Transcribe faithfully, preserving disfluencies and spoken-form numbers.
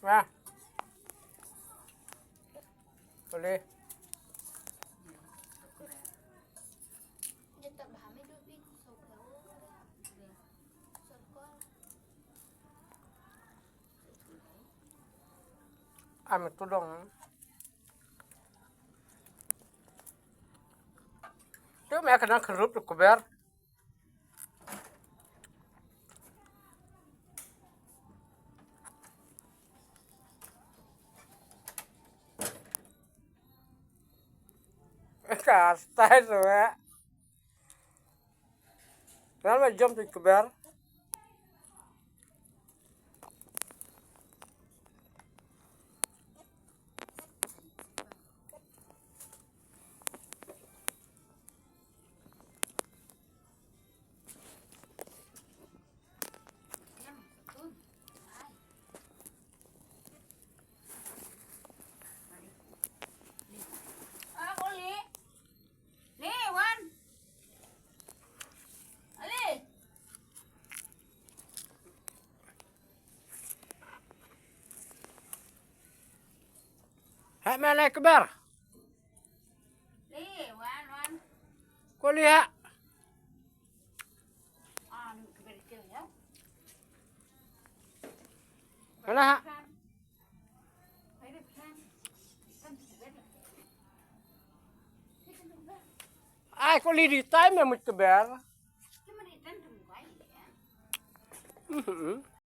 Wah. Boleh. Am tu dong. Tu me ka dang krup tu kuber. Ka style tu eh. Ngan me jom tu kuber. Heh, me leh kber. Ko leh heh. Kena heh. Ai, ko leh di time me mut kber. Mhm.